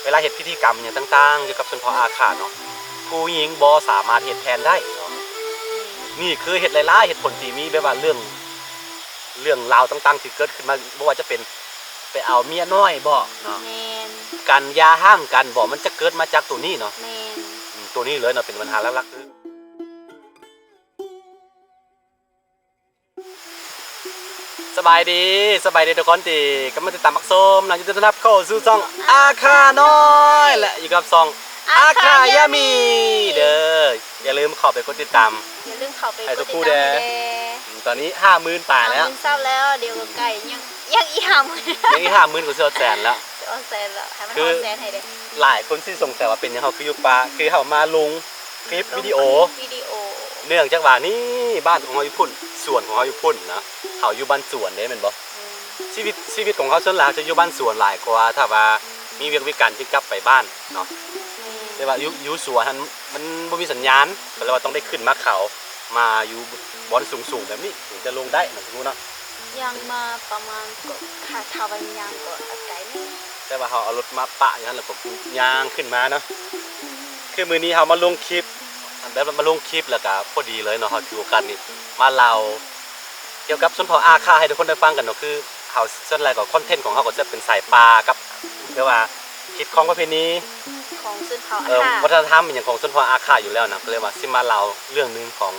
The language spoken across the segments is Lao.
ເວລາເຮັດພິທີກຳຫຍັງຕ່າງໆ ກ່ຽວກັບຊົນເຜົ່າອາຂ້າເນາະ ຜູ້ຍິງບໍ່ສາມາດເຮັດແທນໄດ້ເນາະ. ນີ້ຄືເຫດຫຼາຍໆ ເຫດຜົນທີ່ມີແບບວ່າເລື່ອງ ເລື່ອງລາວຕ່າງໆ ທີ່ເກີດຂຶ້ນມາ ບໍ່ວ່າຈະເປັນໄປເອົາເມຍນ້ອຍບໍເນາະ ແມ່ນ ການຢ່າຮ້າງກັນບໍ ມັນຈະເກີດມາຈາກໂຕນີ້ເນາະ ແມ່ນ ອືມ ໂຕນີ້ເລີຍເນາະ ເປັນບັນຫາຫຼັກໆ ຄື ສະບາຍດີ ສະບາຍດີທຸກຄົນທີ່ກຳລັງຕິດຕາມຮັບຊົມເນາະ ຍິນດີຕ້ອນຮັບເຂົ້າສູ່ຊ່ອງອາຂ້ານ້ອຍ ແລະ ຢູ່ກັບຊ່ອງອາຂ້າຢາມີເດີ. ຢ່າລືມເຂົ້າໄປກົດຕິດຕາມ ຢ່າລືມເຂົ້າໄປກົດຕິດຕາມໃຫ້ທຸກຜູ້ແດ່ ອືມ ຕອນນີ້ຫ້າໝື່ນປາຍແລ້ວ ຫ້າໝື່ນຊັບແລ້ວ ດຽວກໍໃກ້ ຍັງ ຍັງອີກຫ້າໝື່ນ ຍັງອີກຫ້າໝື່ນກໍຊິຮອດແສນແລ້ວ ຊິຮອດແສນແລ້ວ ໃຫ້ມັນຮອດແສນໃຫ້ເດ້. ຄືຫຼາຍຄົນຊິສົງໄສວ່າເປັນຫຍັງເຮົາຄືຢູ່ປ່າ ຄືເຮົາມາລົງ ຄລິບວິດີໂອ ວິດີໂອ ເນື່ອງຈາກວ່ານີ້ບ້ານຂອງເຮົາຢູ່ພຸ້ນ ສວນຂອງເຮົາຢູ່ພຸ້ນນະ ເຮົາຢູ່ບ້ານສວນເດ້ແມ່ນບໍ່? ແມ່ນ ຊີວິດ ຊີວິດຂອງເຮົາສ່ວນຫຼາຍເຮົາຈະຢູ່ບ້ານສວນຫຼາຍກວ່າ ຖ້າວ່າ ອືມ ມີວຽກວິການຈຶ່ງກັບໄປບ້ານເນາະ ແມ່ນ ແຕ່ວ່າຢູ່ ຢູ່ສວນຫັ້ນມັນບໍ່ມີສັນຍານ ກໍເລີຍວ່າຕ້ອງໄດ້ຂຶ້ນມາເຂົາ ມາຢູ່ບ່ອນສູງໆແບບນີ້ ເຖິງຈະລົງໄດ້ເນາະ ທຸກຄົນເນາະ. ຍ່າງມາປະມານ ກໍຖ້າ ຖ້າວ່າຍ່າງກໍໄກແດ່ ແຕ່ວ່າເຮົາເອົາລົດມາປະຢູ່ຫັ້ນ ແລ້ວກໍຍ່າງຂຶ້ນມາເນາະ. ຄືມື້ນີ້ເຮົາມາລົງຄລິບ ແບບວ່າມາລົງຄລິບ ແລ້ວກໍພໍດີເລີຍເນາະ ເຮົາຖືໂອກາດນີ້ມາເລົ່າກ່ຽວກັບຊົນເຜົ່າອາຂ້າໃຫ້ທຸກຄົນໄດ້ຟັງກັນເນາະ. ຄືເຮົາສ່ວນຫຼາຍກໍຄອນເທັນຂອງເຮົາກໍຈະເປັນສາຍປ່າກັບ ແບບວ່າຮີດຄອງປະເພນີຂອງຊົນເຜົ່າອາຂ້າ ວັດທະນະທຳອີ່ຫຍັງຂອງຊົນເຜົ່າອາຂ້າຢູ່ແລ້ວນະ ກໍເລີຍວ່າຊິມາເລົ່າເລື່ອງໜຶ່ງຂອງ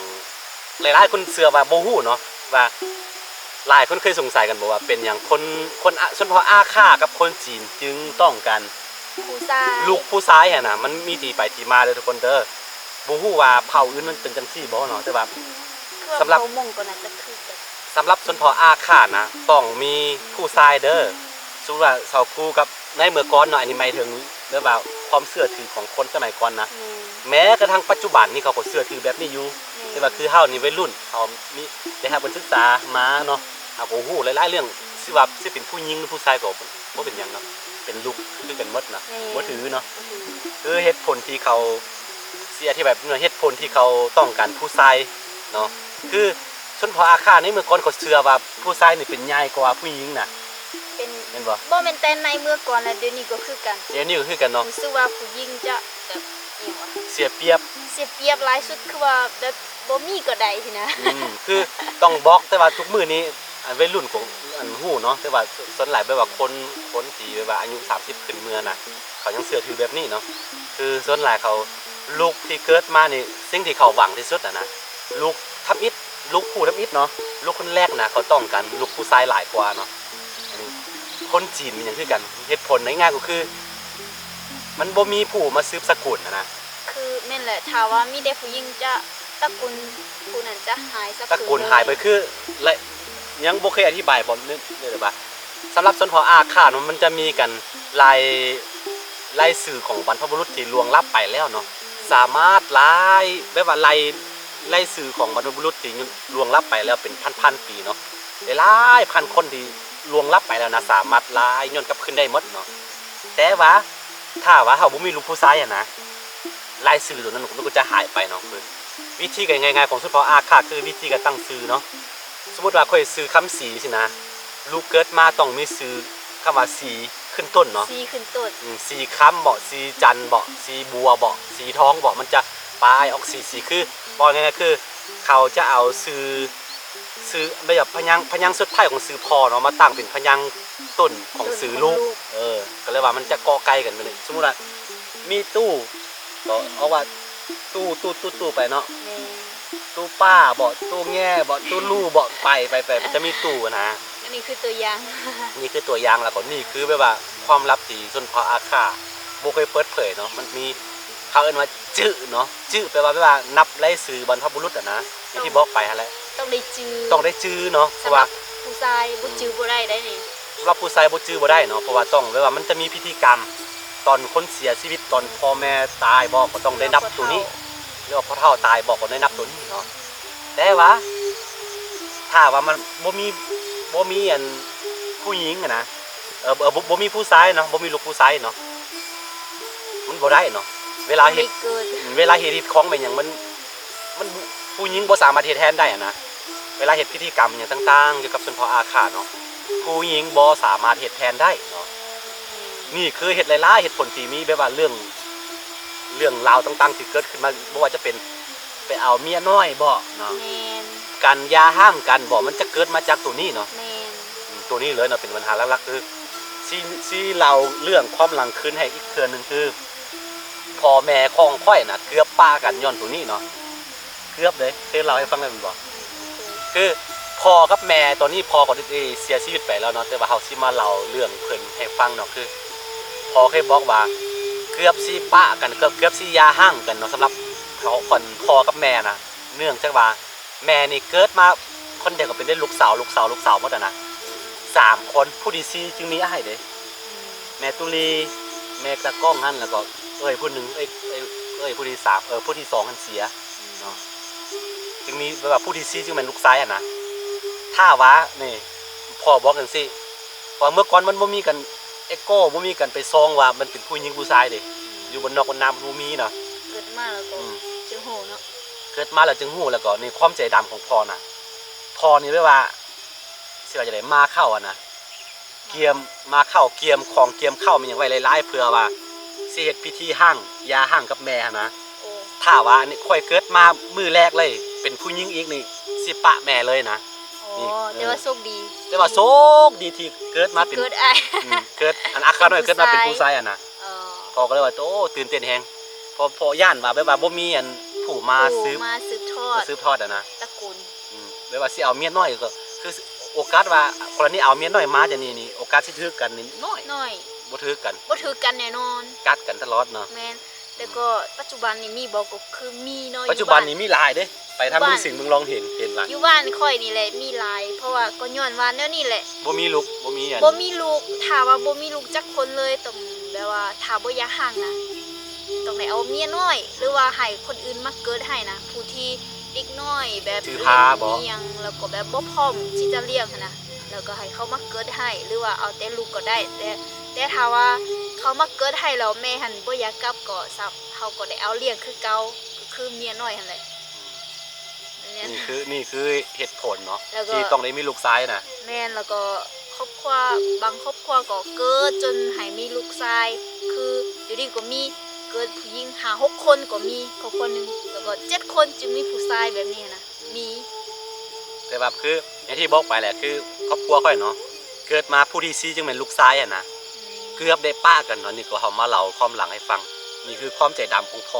ຫຼາຍໆຄົນເຊື່ອວ່າບໍ່ຮູ້ເນາະ ວ່າຫຼາຍຄົນເຄີຍສົງໄສກັນບໍ່ວ່າເປັນຫຍັງຄົນ ຄົນອາ ຊົນເຜົ່າອາຂ້າກັບຄົນຈີນຈຶ່ງຕ້ອງການ ຜູ້ຊາຍ ລູກຜູ້ຊາຍຫັ້ນນະ ມັນມີທີ່ໄປທີ່ມາເດີທຸກຄົນເດີ. ບໍ່ຮູ້ວ່າເຜົ່າອື່ນມັນເປັນຈັ່ງຊີ້ບໍ່ເນາະ ແຕ່ວ່າ ອືມ ສຳລັບ ເຜົ່າມົ້ງກໍໜ້າຈະຄືກັນ ສຳລັບຊົນເຜົ່າອາຂ້ານະ ຕ້ອງມີຜູ້ຊາຍເດີ. ສົມມຸດວ່າຊາວກູກັບໃນເມື່ອກ່ອນເນາະ ອັນນີ້ໝາຍເຖິງແບບວ່າຄວາມເຊື່ອຖືຂອງຄົນສະໄໝກ່ອນນະ ແມ່ນ ແມ້ກະທັ່ງປັດຈຸບັນນີ້ເຂົາກໍເຊື່ອຖືແບບນີ້ຢູ່ ແມ່ນ ແຕ່ວ່າຄືເຮົານີ້ໄວລຸ້ນ ເຮົາມີ ໄດ້ຮັບການສຶກສາມາເນາະ ເຮົາກໍຮູ້ຫຼາຍໆເລື່ອງ ຊິວ່າຊິເປັນຜູ້ຍິງຫຼືຜູ້ຊາຍກໍບໍ່ເປັນຫຍັງເນາະ ເປັນລູກຄືກັນໝົດນະ ແມ່ນ ບໍ່ຖືເນາະ ບໍ່ຖື ຄືເຫດຜົນທີ່ເຂົາ ຊິອະທິບາຍເປັນເຫດຜົນທີ່ເຂົາຕ້ອງການຜູ້ຊາຍເນາະ ຄືຊົນເຜົ່າອາຂ້າໃນເມື່ອກ່ອນເຂົາເຊື່ອວ່າຜູ້ຊາຍນີ້ເປັນໃຫຍ່ກວ່າຜູ້ຍິງນະ ເປັນ ແມ່ນບໍ່? ບໍ່ແມ່ນແຕ່ໃນເມື່ອກ່ອນລະ ດຽວນີ້ກໍຄືກັນ ດຽວນີ້ກໍຄືກັນເນາະ ຮູ້ສຶກວ່າຜູ້ຍິງຈະແບບ ອີຫຍັງວະ ເສຍປຽບ ເສຍປຽບຫຼາຍສຸດ ຄືວ່າແບບບໍ່ມີກໍໄດ້ຊີ້ນະ ອືມ ຄືຕ້ອງບອກ ແຕ່ວ່າທຸກມື້ນີ້ ອັນໄວລຸ້ນກໍ ອັນຮູ້ເນາະ ແຕ່ວ່າສ່ວນຫຼາຍແບບວ່າຄົນ ຄົນທີ່ແບບວ່າອາຍຸສາມສິບຂຶ້ນເມືອນະ ເຂົາຍັງເຊື່ອຖືແບບນີ້ເນາະ ຄືສ່ວນຫຼາຍເຂົາ ລູກທີ່ເກີດມານີ້ ສິ່ງທີ່ເຂົາຫວັງທີ່ສຸດຫັ້ນນະ ລູກທຳອິດ ລູກຜູ້ທຳອິດເນາະ ລູກຄົນແລກນະ ເຂົາຕ້ອງການລູກຜູ້ຊາຍຫຼາຍກວ່າເນາະ. ອັນນີ້ຄົນຈີນມັນຫຍັງຄືກັນ ເຫດຜົນງ່າຍໆກໍຄື ມັນບໍ່ມີຜູ້ມາສືບສະກຸນຫັ້ນນະ ຄືແມ່ນແຫຼະ ຖ້າວ່າມີແຕ່ຜູ້ຍິງຈະ ຕະກຸນຜູ້ນັ້ນຈະຫາຍສາບສູນ ຕະກຸນຫາຍໄປ ຄື ແລະ ຍັງບໍ່ເຄີຍອະທິບາຍບໍ່ ເລີຍວ່າ ສຳລັບຊົນເຜົ່າອາຂ້າເນາະ ມັນຈະມີກັນລາຍ ລາຍຊື່ຂອງບັນພະບຸລຸດທີ່ລ່ວງລັບໄປແລ້ວເນາະ ສາມາດລາຍ ແບບວ່າໄລ່ລາຍຊື່ຂອງບັນພະບຸລຸດທີ່ລ່ວງລັບໄປແລ້ວເປັນພັນໆປີເນາະ ຫຼາຍໆພັນຄົນທີ່ລ່ວງລັບໄປແລ້ວນະ ສາມາດລາຍຍ້ອນກັບຄືນໄດ້ໝົດເນາະ ແຕ່ວ່າຖ້າວ່າເຮົາບໍ່ມີລູກຜູ້ຊາຍຫັ້ນນະ ລາຍຊື່ໂຕນັ້ນມັນກໍຈະຫາຍໄປເນາະ. ຄືວິທີການງ່າຍໆຂອງຊົນເຜົ່າອາຂ້າ ຄືວິທີການຕັ້ງຊື່ເນາະ ສົມມຸດວ່າຂ້ອຍຊື່ຄຳສີຊີ້ນະ ລູກເກີດມາຕ້ອງມີຊື່ຄຳວ່າສີຂຶ້ນຕົ້ນເນາະ ສີຂຶ້ນຕົ້ນ ອືມ ສີຄຳບໍ ສີຈັນບໍ ສີບົວບໍ ສີທອງບໍ ມັນຈະປາຍອອກສີ ສີ ຄືເວົ້າງ່າຍໆ ຄືເຂົາຈະເອົາຊື່ ຊື່ ແບບພະຍາງ ພະຍາງສຸດທ້າຍຂອງຊື່ພໍ່ເນາະ ມາຕັ້ງເປັນພະຍາງຕົ້ນຂອງຊື່ລູກ ເອີ ກໍເລີຍວ່າມັນຈະເກາະໄກ່ກັນໄປເລີຍ. ສົມມຸດວ່າມີຕູ້ ກໍອອກວ່າຕູ້ ຕູ້ ຕູ້ ຕູ້ໄປເນາະ ແມ່ນ ຕູ້ປ້າບໍ ຕູ້ແງ່ບໍ ຕູ້ລູ້ບໍ ໄປ ໄປ ໄປ ມັນຈະມີຕູ້ນະ. ອັນນີ້ຄືຕົວຢ່າງ ນີ້ຄືຕົວຢ່າງ ແລ້ວກໍນີ້ຄືແບບວ່າຄວາມລັບທີ່ຊົນເຜົ່າອາຂ້າບໍ່ເຄີຍເປີດເຜີຍເນາະ ມັນມີ ເຂົາເອີ້ນວ່າຈື່ເນາະ ຈື່ແປວ່າ ແປວ່ານັບລາຍຊື່ບັນພະບຸລຸດຫັ້ນນະ ຢ່າງທີ່ບອກໄປຫັ້ນແຫຼະ ຕ້ອງໄດ້ຈື່ ຕ້ອງໄດ້ຈື່ເນາະ ເພາະວ່າ ສຳລັບຜູ້ຊາຍບໍ່ຈື່ ອືມ ບໍ່ໄດ້ໄດ໋ນີ້ ສຳລັບຜູ້ຊາຍບໍ່ຈື່ບໍ່ໄດ້ເນາະ ເພາະວ່າຕ້ອງແບບວ່າມັນຈະມີພິທີກຳ ຕອນຄົນເສຍຊີວິດ ຕອນພໍ່ແມ່ຕາຍບໍ ກໍຕ້ອງໄດ້ນັບໂຕນີ້ ຫຼືວ່າພໍ່ເຖົ້າຕາຍບໍ ກໍໄດ້ນັບໂຕນີ້ເນາະ. ແຕ່ວ່າຖ້າວ່າມັນບໍ່ມີ ບໍ່ມີອັນຜູ້ຍິງຫັ້ນນະ ເອີ ບໍ່ ບໍ່ມີຜູ້ຊາຍເນາະ ບໍ່ມີລູກຜູ້ຊາຍເນາະ ມັນບໍ່ໄດ້ເນາະ ເວລາເຮັດ ເວລາເຮັດຮີດຄອງແມ່ນຫຍັງ ມັນ ມັນ ຜູ້ຍິງບໍ່ສາມາດເຮັດແທນໄດ້ຫັ້ນນະ ເວລາເຮັດພິທີກຳຫຍັງຕ່າງໆ ກ່ຽວກັບຊົນເຜົ່າອາຂ້າເນາະ ຜູ້ຍິງບໍ່ສາມາດເຮັດແທນໄດ້ເນາະ. ນີ້ຄືເຫດຫຼາຍໆເຫດຜົນທີ່ມີ ແບບວ່າເລື່ອງ ເລື່ອງລາວຕ່າງໆທີ່ເກີດຂຶ້ນມາ ບໍ່ວ່າຈະເປັນໄປເອົາເມຍນ້ອຍບໍເນາະ ແມ່ນ ການຢ່າຮ້າງກັນບໍ ມັນຈະເກີດມາຈາກໂຕນີ້ເນາະ ແມ່ນ ອືມ ໂຕນີ້ເລີຍເນາະ ເປັນບັນຫາຫຼັກໆ ຄື ຊິ ຊິເລົ່າເລື່ອງຄວາມຫຼັງຄືນໃຫ້ອີກເທື່ອໜຶ່ງ ຄື ພໍ່ແມ່ຂອງຂ້ອຍນະ ເກືອບປະກັນຍ້ອນໂຕນີ້ເນາະ ເກືອບເດ້ ເຄີຍເລົ່າໃຫ້ຟັງແລ້ວແມ່ນບໍ່? ອືມ ຄືພໍ່ກັບແມ່ ຕອນນີ້ພໍ່ກໍໄດ້ເສຍຊີວິດໄປແລ້ວເນາະ ແຕ່ວ່າເຮົາຊິມາເລົ່າເລື່ອງເພິ່ນໃຫ້ຟັງເນາະ ຄືພໍ່ເຄີຍບອກວ່າ ເກືອບຊິປະກັນ ເກືອບ ເກືອບຊິຢ່າຮ້າງກັນເນາະ ສຳລັບພໍ່ ພໍ່ກັບແມ່ນະ ເນື່ອງຈາກວ່າ ແມ່ນີ້ເກີດມາຄົນດຽວກໍເປັນໄດ້ລູກສາວ ລູກສາວ ລູກສາວໝົດຫັ້ນນະ ສາມຄົນ ຜູ້ທີສີ່ຈຶ່ງມີອ້າຍເດ້ ອືມ ແມ່ຕຸລີ ແມ່ຕາກ້ອງຫັ້ນ ແລ້ວກໍເອື້ອຍຜູ້ໜຶ່ງ ເອື້ອຍ ເອື້ອຍ ເອື້ອຍຜູ້ທີສາມ ເອີ ຜູ້ທີສອງຫັ້ນເສຍ ອືມ ເນາະ ຈຶ່ງມີແບບວ່າຜູ້ທີສີ່ຈຶ່ງແມ່ນລູກຊາຍຫັ້ນນະ ຖ້າວ່ານີ້ ພໍ່ບອກຈັ່ງຊີ້ ວ່າເມື່ອກ່ອນມັນບໍ່ມີກັນ ເອໂກ ບໍ່ມີກັນໄປສ່ອງວ່າມັນເປັນຜູ້ຍິງຜູ້ຊາຍເດ້ ອືມ ຢູ່ບ້ານນອກບ້ານນາມັນບໍ່ມີເນາະ ເກີດມາແລ້ວກໍ ອືມ ຈຶ່ງຮູ້ເນາະ ເກີດມາແລ້ວຈຶ່ງຮູ້ ແລ້ວກໍນີ້ຄວາມໃຈດຳຂອງພໍ່ນະ ພໍ່ນີ້ແບບວ່າ ຊິວ່າຈັ່ງໃດ ມາເຂົ້າຫັ້ນນະ ກຽມ ມາເຂົ້າ ກຽມຂອງກຽມເຂົ້າແມ່ນຫຍັງໄວ້ຫຼາຍໆ ເພື່ອວ່າຊິເຮັດພິທີຮ້າງ ຢ່າຮ້າງກັບແມ່ຫັ້ນນະ ໂອ້ ຖ້າວ່າອັນນີ້ຂ້ອຍເກີດມາມື້ແລກເລີຍ ເປັນຜູ້ຍິງອີກນີ້ ຊິປະແມ່ເລີຍນະ ໂອ້ ນີ້ ເອີ ແຕ່ວ່າໂຊກດີ ແຕ່ວ່າໂຊກດີທີ່ເກີດມາເປັນ ທີ່ເກີດອ້າຍ ອືມ ເກີດ ອັນອາຄານ້ອຍເກີດມາເປັນຜູ້ຊາຍຫັ້ນນະ ເອີ ພໍ່ກໍເລີຍວ່າ ໂອ້ ຕື່ນເຕັ້ນແຮງ ເພາະ ເພາະຢ້ານວ່າແບບວ່າບໍ່ມີອັນຜູ້ມາ ຜູ້ ສືບ ມາສືບທອດ ມາສືບທອດຫັ້ນນະ ຕະກູນ ອືມ ແບບວ່າຊິເອົາເມຍນ້ອຍກໍ ຄືໂອກາດວ່າກໍລະນີເອົາເມຍນ້ອຍມາຈັ່ງນີ້ນີ້ ໂອກາດຊິຖືກກັນນີ້ໜ້ອຍ ໜ້ອຍ ບໍ່ຖືກກັນ ບໍ່ຖືກກັນແນ່ນອນ ກັດກັນຕະຫຼອດເນາະ ແມ່ນ ແຕ່ກໍປັດຈຸບັນນີ້ມີບໍ່? ກໍຄືມີເນາະ ປັດຈຸບັນນີ້ມີຫຼາຍເດ້ ໄປທາງເມືອງສິງ ເມືອງລອງເຫັນ ເຫັນຫຼາຍ ຢູ່ບ້ານຂ້ອຍນີ້ແຫຼະມີຫຼາຍ ເພາະວ່າກໍຍ້ອນວ່າແນວນີ້ແຫຼະ ບໍ່ມີລູກ ບໍ່ມີອັນ ບໍ່ມີລູກ ຖ້າວ່າບໍ່ມີລູກຈັກຄົນເລີຍ ຕ້ອງແບບວ່າຖ້າບໍ່ຢາກຮ້າງນະ ຕ້ອງໄດ້ເອົາເມຍນ້ອຍ ຫຼືວ່າໃຫ້ຄົນອື່ນມາເກີດໃຫ້ນະ ຜູ້ທີ່ເດັກນ້ອຍແບບ ຖືພາບໍ ເຫຼັ້ນອີ່ຫຍັງ ແລ້ວກໍແບບບໍ່ພ້ອມທີ່ຈະລ້ຽງຫັ້ນນະ ແລ້ວກໍໃຫ້ເຂົາມາເກີດໃຫ້ ຫຼືວ່າເອົາແຕ່ລູກກໍໄດ້ ແຕ່ ແຕ່ຖ້າວ່າເຂົາມາເກີດໃຫ້ແລ້ວແມ່ຫັ້ນບໍ່ຢາກກັບ ກໍສະ ເຮົາກໍໄດ້ເອົາລ້ຽງຄືເກົ່າ ກໍຄືເມຍນ້ອຍຫັ້ນແຫຼະ ແມ່ນ ນີ້ຄື ນີ້ຄືເຫດຜົນເນາະ ແລ້ວກໍ ທີ່ຕ້ອງໄດ້ມີລູກຊາຍນະ ແມ່ນ ແລ້ວກໍຄອບຄົວ ບາງຄອບຄົວກໍເກີດຈົນໃຫ້ມີລູກຊາຍ ຄືດຽວນີ້ກໍມີ ເກີດຜູ້ຍິງຫ້າຫົກຄົນກໍມີຄອບຄົວໜຶ່ງ ແລ້ວກໍເຈັດຄົນຈຶ່ງມີຜູ້ຊາຍແບບນີ້ນະ ມີ ແຕ່ວ່າຄືຢ່າງທີ່ບອກໄປແຫຼະ ຄືຄອບຄົວຂ້ອຍເນາະ ເກີດມາຜູ້ທີສີ່ຈຶ່ງແມ່ນລູກຊາຍຫັ້ນນະ ອືມ ເກືອບໄດ້ປະກັນເນາະ ນີ້ກໍເຮົາມາເລົ່າຄວາມຫຼັງໃຫ້ຟັງ ນີ້ຄືຄວາມໃຈດຳຂອງພໍ່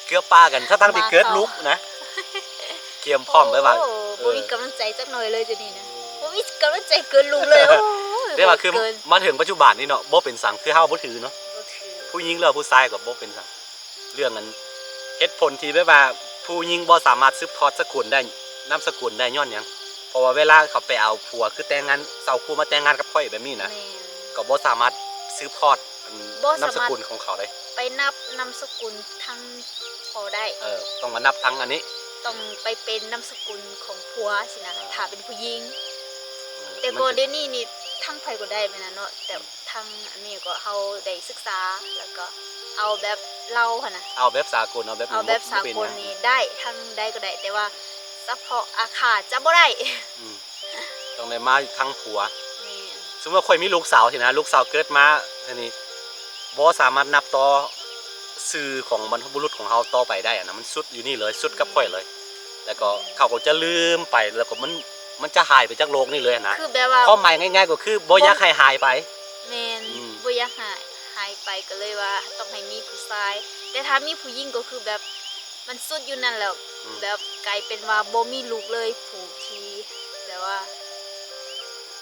ເກືອບປະກັນ ທັງໆທີ່ເກີດລູກນະ ກຽມພ້ອມໄວ້ວ່າ ໂອ້ ເອີ ບໍ່ມີກຳລັງໃຈຈັກໜ້ອຍເລີຍ ຈັ່ງນີ້ນະ ບໍ່ມີກຳລັງໃຈເກີດລູກເລີຍ ໂອ້ຍ ແຕ່ວ່າຄື ໂຫດເກີນ ມາເຖິງປັດຈຸບັນນີ້ເນາະ ບໍ່ເປັນສັງ ຄືເຮົາບໍ່ຖືເນາະ ບໍ່ຖື ຜູ້ຍິງ ຫຼື ຜູ້ຊາຍກໍບໍ່ເປັນສັງ ເລື່ອງອັນ ເຫດຜົນທີ່ແບບວ່າຜູ້ຍິງບໍ່ສາມາດສືບທອດສະກຸນໄດ້ ນາມສະກຸນໄດ້ຍ້ອນຫຍັງ? ເພາະວ່າເວລາເຂົາໄປເອົາຜົວ ຄືແຕ່ງງານ ເຊົ່າຄູ່ມາແຕ່ງງານກັບຂ້ອຍແບບນີ້ນະ ແມ່ນ ກໍບໍ່ສາມາດສືບທອດອັນ ບໍ່ສາມາດ ນາມສະກຸນຂອງເຂົາໄດ້ ໄປນັບນາມສະກຸນທາງພໍ່ໄດ້ ເອີ ຕ້ອງມານັບທາງອັນນີ້ ຕ້ອງໄປເປັນນາມສະກຸນຂອງຜົວຊີ້ນະ ອ່າ ຖ້າເປັນຜູ້ຍິງ ເອີ ແຕ່ກໍ ມັນຈະ ດຽວນີ້ນີ້ທາງໃຜກໍໄດ້ແມ່ນນະເນາະ ແຕ່ ອືມ ທາງອັນນີ້ກໍເຮົາໄດ້ສຶກສາ ແລ້ວກໍເອົາແບບລາວຫັ້ນນະ ເອົາແບບສາກົນ ເອົາແບບ ເອົາແບບສາກົນນີ້ໄດ້ ທາງໃດກໍໄດ້ ແຕ່ວ່າສະເພາະອາຂ້າຈະບໍ່ໄດ້ ອືມ ຕ້ອງໄດ້ມາທາງຜົວ ແມ່ນ ສົມມຸດວ່າຂ້ອຍມີລູກສາວຊີ້ນະ ລູກສາວເກີດມາ ອັນນີ້ ບໍ່ສາມາດນັບຕໍ່ຊື່ຂອງບັນພະບຸລຸດຂອງເຮົາຕໍ່ໄປໄດ້ຫັ້ນນະ ມັນສຸດຢູ່ນີ້ເລີຍ ສຸດກັບຂ້ອຍເລີຍ ແລ້ວກໍເຂົາກໍຈະລືມໄປ ແລ້ວກໍມັນ ມັນຈະຫາຍໄປຈາກໂລກນີ້ເລີຍຫັ້ນນະ ຄືແບບວ່າ ຄວາມໝາຍງ່າຍໆກໍຄືບໍ່ຢາກໃຫ້ຫາຍໄປ ແມ່ນ ອືມ ບໍ່ຢາກໃຫ້ຫາຍໄປ ກໍເລີຍວ່າຕ້ອງໃຫ້ມີຜູ້ຊາຍ ແຕ່ຖ້າມີຜູ້ຍິງກໍຄືແບບ ມັນສຸດຢູ່ນັ້ນແລ້ວ ອືມ ແບບກາຍເປັນວ່າບໍ່ມີລູກເລີຍ ຜູ້ທີ່ແບບວ່າ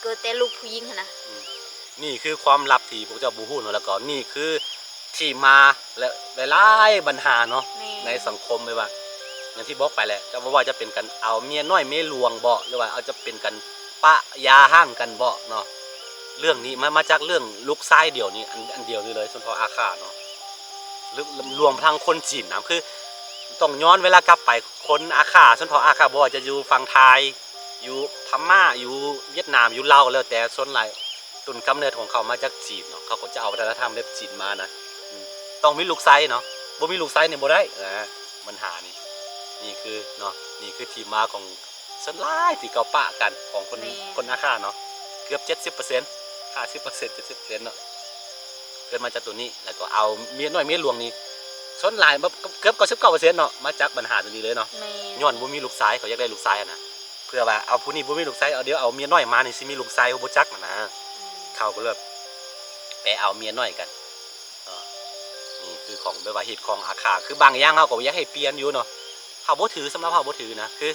ເກີດແຕ່ລູກຜູ້ຍິງຫັ້ນນະ ອືມ ນີ້ຄືຄວາມລັບທີ່ພວກເຈົ້າບໍ່ຮູ້ເນາະ ແລ້ວກໍນີ້ຄືທີ່ມາ ແລະ ຫຼາຍໆບັນຫາເນາະ ແມ່ນ ໃນສັງຄົມ ແບບວ່າ ຢ່າງທີ່ບອກໄປແຫຼະ ຈະບໍ່ວ່າຈະເປັນການເອົາເມຍນ້ອຍເມຍຫຼວງບໍ ຫຼືວ່າເອົາ ຈະເປັນການປະຢ່າຮ້າງກັນບໍເນາະ ເລື່ອງນີ້ມາ ມາຈາກເລື່ອງລູກຊາຍດຽວນີ້ ອັນ ອັນດຽວນີ້ເລີຍ ຊົນເຜົ່າອາຂ້າເນາະ ລວມ ລວມທັງຄົນຈີນນຳ ຄືຕ້ອງຍ້ອນເວລາກັບໄປ ຄົນອາຂ້າ ຊົນເຜົ່າອາຂ້າ ບໍ່ວ່າຈະຢູ່ຝັ່ງໄທ ຢູ່ພະມ້າ ຢູ່ຫວຽດນາມ ຢູ່ລາວ ແລ້ວແຕ່ ສ່ວນຫຼາຍຕົ້ນກຳເນີດຂອງເຂົາມາຈາກຈີນເນາະ ເຂົາກໍຈະເອົາວັດທະນະທຳແບບຈີນມານະ ອືມ ຕ້ອງມີລູກຊາຍເນາະ ບໍ່ມີລູກຊາຍນີ້ບໍ່ໄດ້ ອ່າ ບັນຫານີ້ ນີ້ຄືເນາະ ນີ້ຄືທີ່ມາຂອງ ສ່ວນຫຼາຍທີ່ເຂົາປະກັນຂອງຄົນ ແມ່ນ ຄົນອາຂ້າເນາະ ເກືອບເຈັດສິບເປີເຊັນ ຫ້າສິບເປີເຊັນ ເຈັດສິບເປີເຊັນເນາະ ເກີດມາຈາກໂຕນີ້ ແລ້ວກໍເອົາເມຍນ້ອຍເມຍຫຼວງນີ້ ສ່ວນຫຼາຍແບບເກືອບເກົ້າສິບເກົ້າເປີເຊັນເນາະ ມາຈາກບັນຫາໂຕນີ້ເລີຍເນາະ. ແມ່ນ ຍ້ອນບໍ່ມີລູກຊາຍ ເຂົາຢາກໄດ້ລູກຊາຍຫັ້ນນະ ເພື່ອວ່າເອົາຜູ້ນີ້ບໍ່ມີລູກຊາຍ ເອົາ ດຽວເອົາເມຍນ້ອຍມານີ້ຊິມີລູກຊາຍບໍ່ຈັກຫັ້ນນະ. ອືມ ເຂົາກໍເລີຍໄປເອົາເມຍນ້ອຍກັນເນາະ. ນີ້ຄືຂອງແບບວ່າຮີດຄອງອາຄາ ຄືບາງຢ່າງເຮົາກໍຢາກໃຫ້ປ່ຽນຢູ່ເນາະ ເຮົາບໍ່ຖື ສຳລັບເຮົາບໍ່ຖືນະ ຄື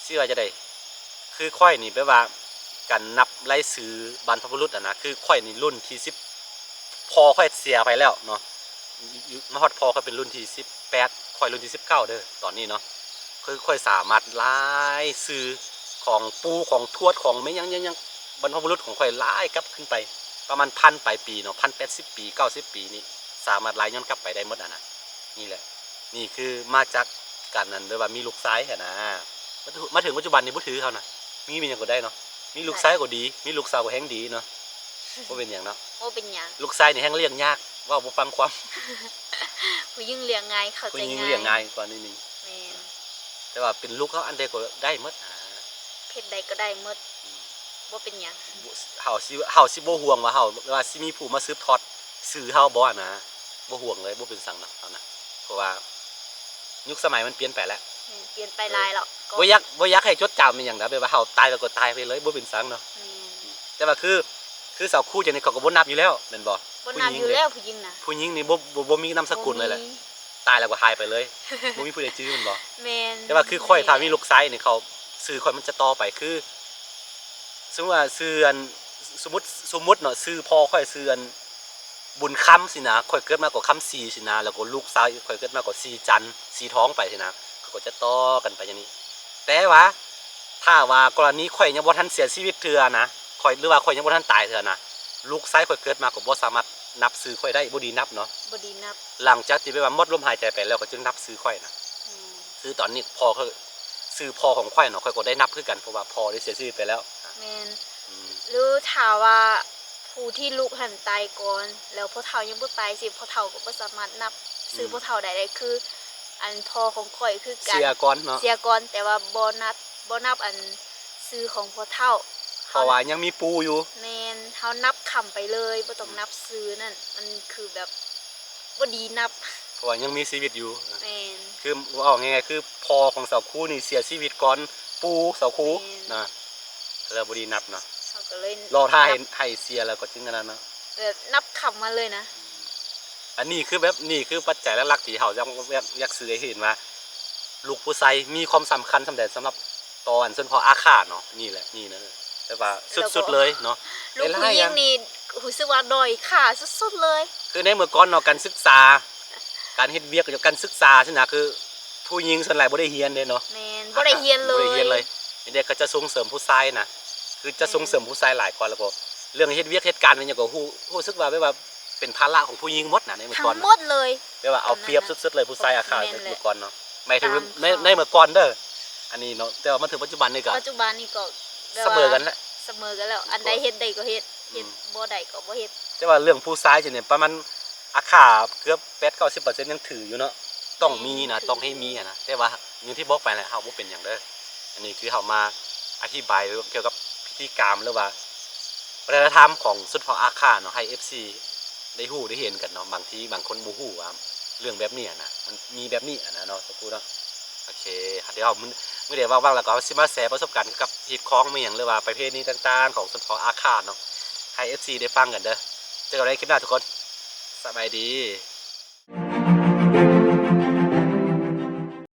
ຊິວ່າຈັ່ງໃດ ຄືຂ້ອຍນີ້ແບບວ່າ ການນັບລາຍຊື່ບັນພະບຸລຸດຫັ້ນນະ ຄືຂ້ອຍນີ້ລຸ້ນທີສິບ ພໍ່ຂ້ອຍເສຍໄປແລ້ວເນາະ ມາຮອດພໍ່ຂ້ອຍເປັນລຸ້ນທີສິບແປດ ຂ້ອຍລຸ້ນທີສິບເກົ້າເດີ ຕອນນີ້ເນາະ ຄືຂ້ອຍສາມາດລາຍຊື່ຂອງປູ່ຂອງທວດຂອງແມ່ຫຍັງຫຍັງຫຍັງ ບັນພະບຸລຸດຂອງຂ້ອຍລາຍກັບຂຶ້ນໄປປະມານພັນປາຍປີເນາະ ພັນແປດສິບປີ ເກົ້າສິບປີນີ້ ສາມາດລາຍຍ້ອນກັບໄປໄດ້ໝົດຫັ້ນນະ. ນີ້ແຫຼະ ນີ້ຄືມາຈາກການນັ້ນ ແບບວ່າມີລູກຊາຍຫັ້ນນະ ມາເຖິງ ມາເຖິງປັດຈຸບັນນີ້ບໍ່ຖືເຮົານະ ມີແມ່ນຫຍັງກໍໄດ້ເນາະ ມີລູກຊາຍກໍດີ ມີລູກສາວກໍແຮງດີເນາະ ບໍ່ເປັນຫຍັງເນາະ ບໍ່ເປັນຫຍັງ ລູກຊາຍນີ້ແຮງລ້ຽງຍາກ ເວົ້າບໍ່ຟັງຄວາມ ຜູ້ຍິງລ້ຽງງ່າຍ ເຂົ້າໃຈງ່າຍ ຜູ້ຍິງລ້ຽງງ່າຍກວ່າໜ້ອຍໜຶ່ງ ແມ່ນ ແຕ່ວ່າເປັນລູກເຮົາອັນໃດກໍໄດ້ໝົດ ເຮັດໃດກໍໄດ້ໝົດ ອືມ ບໍ່ເປັນຫຍັງ ເຮົາຊິ ເຮົາຊິບໍ່ຫ່ວງວ່າເຮົາ ວ່າຊິມີຜູ້ມາສືບທອດຊື່ເຮົາບໍ່ຫັ້ນນະ ບໍ່ຫ່ວງເລີຍ ບໍ່ເປັນສັງດອກເຮົານະ ເພາະວ່າຍຸກສະໄໝມັນປ່ຽນໄປແລ້ວ ແມ່ນ ປ່ຽນໄປຫຼາຍແລ້ວ ບໍ່ຢາກ ບໍ່ຢາກໃຫ້ຈົດຈຳອີ່ຫຍັງນະ ແບບວ່າເຮົາຕາຍແລ້ວກໍຕາຍໄປເລີຍ ບໍ່ເປັນສັງເນາະ ແມ່ນ ອືມ ແຕ່ວ່າຄື ຄືສາວຄູຈັ່ງນີ້ເຂົາກໍບໍ່ນັບຢູ່ແລ້ວແມ່ນບໍ່? ບໍ່ນັບຢູ່ແລ້ວຜູ້ຍິງນະ ຜູ້ຍິງນີ້ບໍ່ ບໍ່ ບໍ່ມີນາມສະກຸນເລີຍແຫຼະ ບໍ່ມີ ຕາຍແລ້ວກໍຫາຍໄປເລີຍ ບໍ່ມີຜູ້ໃດຈື່ແມ່ນບໍ່? ແມ່ນ ແຕ່ວ່າຄືຂ້ອຍ ແມ່ນ ຖ້າມີລູກຊາຍນີ້ ເຂົາ ຊື່ຂ້ອຍມັນຈະຕໍ່ໄປ ຄື ສົມມຸດວ່າຊື່ອັນ ສົມມຸດ ສົມມຸດເນາະ ຊື່ພໍ່ຂ້ອຍຊື່ອັນ ບຸນຄຳຊີ້ນະ ຂ້ອຍເກີດມາກໍຄຳສີຊີ້ນະ ແລ້ວກໍລູກຊາຍຂ້ອຍເກີດມາກໍສີຈັນ ສີທອງໄປຊີ້ນະ ເຂົາກໍຈະຕໍ່ກັນໄປຢ່າງນີ້. ແຕ່ວ່າຖ້າວ່າກໍລະນີຂ້ອຍຍັງບໍ່ທັນເສຍຊີວິດເທື່ອນະ ຂ້ອຍ ຫຼືວ່າຂ້ອຍຍັງບໍ່ທັນຕາຍເທື່ອນະ ລູກຊາຍຂ້ອຍເກີດມາກໍບໍ່ສາມາດນັບຊື່ຂ້ອຍໄດ້ ບໍ່ດີນັບເນາະ ບໍ່ດີນັບ ຫຼັງຈາກທີ່ແບບວ່າໝົດລົມຫາຍໃຈໄປແລ້ວ ເຂົາຈຶ່ງນັບຊື່ຂ້ອຍນະ. ອືມ ຄືຕອນນີ້ພໍ່ ຄືຊື່ພໍ່ຂອງຂ້ອຍເນາະ ຂ້ອຍກໍໄດ້ນັບຄືກັນ ເພາະວ່າພໍ່ໄດ້ເສຍຊີວິດໄປແລ້ວ. ແມ່ນ ອືມ ຫຼືຖ້າວ່າຜູ້ທີ່ລູກຫັ້ນຕາຍກ່ອນ ແລ້ວພໍ່ເຖົ້າຍັງບໍ່ຕາຍ ຊິພໍ່ເຖົ້າກໍບໍ່ສາມາດນັບຊື່ ອືມ ພໍ່ເຖົ້າໄດ້ເລີຍ ຄືອັນພໍ່ຂອງຂ້ອຍຄືກັນ ເສຍກ່ອນເນາະ ເສຍກ່ອນ ແຕ່ວ່າບໍ່ນັບ ບໍ່ນັບອັນຊື່ຂອງພໍ່ເຖົ້າ ເພາະວ່າຍັງມີປູ່ຢູ່. ແມ່ນ ເຮົານັບຄຳໄປເລີຍ ບໍ່ຕ້ອງ ອືມ ນັບຊື່ນັ້ນ ມັນຄືແບບ ບໍ່ດີນັບ ເພາະວ່າຍັງມີຊີວິດຢູ່. ແມ່ນ ຄືເວົ້າງ່າຍໆ ຄືພໍ່ຂອງສາວຄູນີ້ເສຍຊີວິດກ່ອນປູ່ສາວຄູ ແມ່ນ ນະ ແລ້ວບໍ່ດີນັບເນາະ ເຮົາກໍເລີຍລໍຖ້າໃຫ້ ນັບ ໃຫ້ເສຍແລ້ວກໍຈຶ່ງອັນນັ້ນເນາະ ແບບນັບຄຳມາເລີຍນະ. ອືມ ອັນນີ້ຄືແບບ ນີ້ຄືປັດໄຈຫຼັກໆ ທີ່ເຮົາຢາກ ຢາກ ຢາກສື່ໃຫ້ເຫັນວ່າ ລູກຜູ້ຊາຍມີຄວາມສຳຄັນສ່ຳໃດສຳລັບ ຕໍ່ອັນຊົນເຜົ່າອາຂ່າເນາະ. ນີ້ແຫຼະ ນີ້ນະ ແບບວ່າສຸດໆເລີຍເນາະ ແລ້ວກໍ ລູກຜູ້ຍິງນີ້ຮູ້ສຶກວ່າດ້ອຍຄ່າສຸດໆເລີຍ ຄືໃນເມື່ອກ່ອນເນາະ ການສຶກສາ ການເຮັດວຽກ ການສຶກສາຊີ້ນະ ຄືຜູ້ຍິງສ່ວນຫຼາຍບໍ່ໄດ້ຮຽນເດ້ເນາະ. ແມ່ນ ບໍ່ໄດ້ຮຽນເລີຍ ບໍ່ໄດ້ຮຽນເລີຍ ມີແຕ່ເຂົາຈະສົ່ງເສີມຜູ້ຊາຍນະ ຄືຈະ ແມ່ນ ສົ່ງເສີມຜູ້ຊາຍຫຼາຍກວ່າ ແລ້ວກໍເລື່ອງເຮັດວຽກເຮັດການອີ່ຫຍັງກໍຮູ້ ຮູ້ສຶກວ່າແບບວ່າເປັນພາລະຂອງຜູ້ຍິງໝົດນະ ໃນເມື່ອກ່ອນ ທັງໝົດເລີຍ ແບບວ່າເອົາປຽບສຸດໆເລີຍ ຜູ້ຊາຍອາຂ່າ ແມ່ນແຫຼະ ເມື່ອກ່ອນເນາະ ໝາຍເຖິງ ຕາມ ໃນ ຂ່າວ ໃນເມື່ອກ່ອນເດີ ອັນນີ້ເນາະ ແຕ່ວ່າມາເຖິງປັດຈຸບັນນີ້ກໍ ປັດຈຸບັນນີ້ກໍແບບວ່າ ສະເໝີກັນແຫຼະ ສະເໝີກັນແລ້ວ ອືມ ອັນໃດເຮັດໄດ້ກໍເຮັດ ອືມ ເຮັດບໍ່ໄດ້ກໍບໍ່ເຮັດ. ແຕ່ວ່າເລື່ອງຜູ້ຊາຍຈັ່ງນີ້ ປະມານອາຂ່າເກືອບແປດເກົ້າສິບເປີເຊັນຍັງຖືຢູ່ເນາະ ຕ້ອງມີນະ ແມ່ນ ຕ້ອງໃຫ້ມີຫັ້ນນະ ແຕ່ວ່າຢ່າງທີ່ບອກໄປແຫຼະ ເຮົາບໍ່ເປັນຫຍັງເດີ. ອັນນີ້ຄືເຮົາມາອະທິບາຍກ່ຽວກັບພິທີການ ຫຼືວ່າວັດທະນະທຳຂອງຊົນເຜົ່າອາຂ່າເນາະ ໃຫ້ເອັຟຊີ ໄດ້ຮູ້ໄດ້ເຫັນກັນເນາະ ບາງທີບາງຄົນບໍ່ຮູ້ວ່າເລື່ອງແບບນີ້ຫັ້ນນະ ມັນມີແບບນີ້ຫັ້ນນະເນາະ ສາວຄູເນາະ. ໂອເຄ ດຽວເຮົາ ມື້ໃດວ່າງໆ ແລ້ວກໍເຮົາຊິມາແຊປະສົບການກ່ຽວກັບຮີດຄອງແມ່ນຫຍັງ ຫຼືວ່າປະເພນີຕ່າງໆ ຂອງຊົນເຜົ່າອາຂ່າເນາະ ໃຫ້ເອັຟຊີ ໄດ້ຟັງກັນເດີ. ເຈີກັນໃນຄລິບໜ້າທຸກຄົນ ສະບາຍດີ.